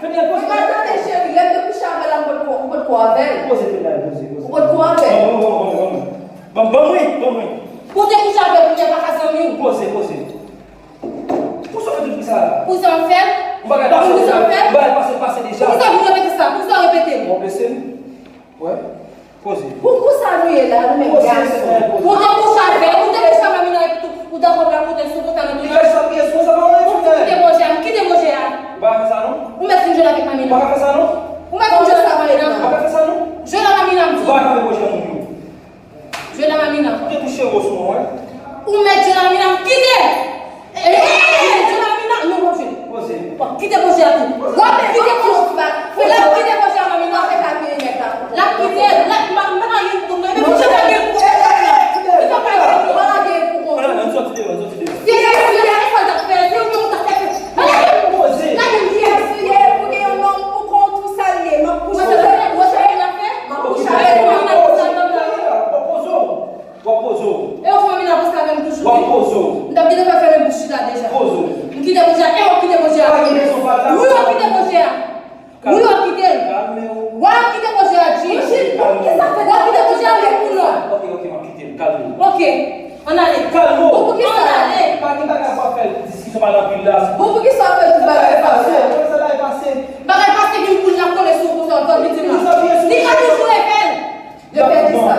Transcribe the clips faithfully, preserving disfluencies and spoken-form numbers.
Fenel, poze. Tande, cheri, lè m te kouche avè l la, m potko, m potko avè l. Poze, Fenel, poze, poze. M potko avè l. Ban mwen, ban mwen, ban mwen. Ban, ban mwen, ban mwen. Pou te kouche avè l, pou te pa ka zanmi w. Poze, poze. Poukisa w fè tout bri sa a? Poukisa w fè l? M pa ka pase deja. Poukisa w fè l? M pa ka pase, pase deja. Poukisa w repete sa? Poukisa w repete l? Ou blese m? Wè. Poze. Pou, pou sa nou ye la, nou menm gason. Poze, Fenel, poze. Ou te kouche avè, ou te kouche avè Mamina epi tou, ou dakò pou la pote sou kontan nan tou. Li ka jis ap kriye sou mwen, sa pa anyen, Fenel. Ou kite pwojè a, m kite pwojè a. Ou pa ka fè sa non. Ou mèt fin jwe avèk Mamina. Ou pa ka fè sa non. Ou mèt fin jwe avèk Mamina. Ou pa ka fè sa non. Jwe la Mamina, m di w. Ou pa ka fè pwojè moun yo. Jwe la Mamina. Ou te touche wo sou mwen, wè. Ou mèt jwe la Mamina, m kite. Ey, ey, ey, ey, ey, Djamina, non, Bondye. Poze. W ap kite Bondye a tou. W ap kite Bondye. W ap kite Bondye a, Mamina. W ap fè sa veye nèg la. L ap kite, l ap, m pa, m pa gen pou mwen. Men Bondye pa gen pou mwen. Li pa gen pou mwen. Ann sòti deyò, ann sòti deyò. Se, se, se, se sa l t ap fè. Se ou menm ou t ap fè. Poze. Wi, w ap kite l. Kalme w. W ap kite pwojè a, Jim. Jim, poukisa fè w ap kite pwojè a pou non? Ok, ok, m ap kite l. Kalme w. Ok, ann ale. Kalme w. Bon, poukisa? Ann ale. Pa gen bagay pou ap fè diskisyon pa nan anpil la. Bon, poukisa w ap fè tout bagay sa? Bagay pase. Bagay pase, vin kounye a kole sou w konsa, w ap vin di m la. Li ka toujou repè l. Yo pèdi sa.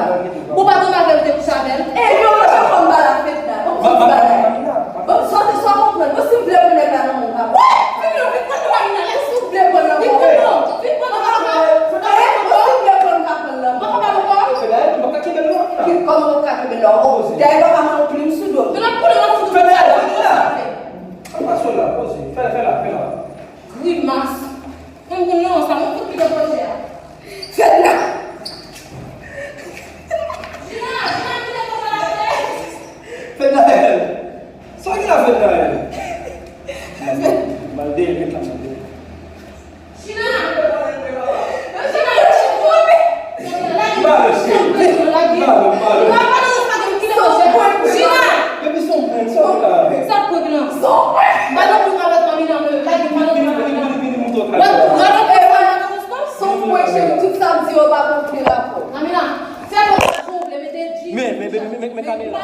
Ou pa tonbe avè l, ou te kouche avè l? E yo, yo fè kòm ba la fèt la. Bon, bon, bon, bon, bon, sa, sa konprann. Bon, si w vle pran nèg la nan men w, pa bon. Wi, vin non, vin pran nan men w, si w vle pran nan men w. Vin pran non, vin pran non, vin pran non. Bon, si w vle pran, pa pran nan men w. Bon, pa pran non. Fedayel, m pa ka kenbe l non. Ki, kòman w ka kenbe l non? Oh, dayè, w pa mete yon plim sou do. Fedayel, pa sou la, poze. Fè, fè la, fè la. Grimas. Mwen konn non sa, mwen fout kite pwojè a. Fedna! Jina, Jina, kite papa la fè. Fednaelle! Sa ki la Fednaelle? Mal deye, met la mal deye. Jina! Jina, yo chèf mwen. Ba le cheri. Ba le, ba le. Jina! Depi son prank, sa la. Sa prank lan. Son prank. Ba nou pou avèk Amina, men lage pa nou pou Amina. Vini, vini, vini, mouton. Wè, wè, wè, wè, wè, wè, wè. Son prank, cheri, tout sa m di yo pa konn pli rapò. Amina, fè konsa, jan w vle, mete jeans. Men, men, men, men, men, men kamera.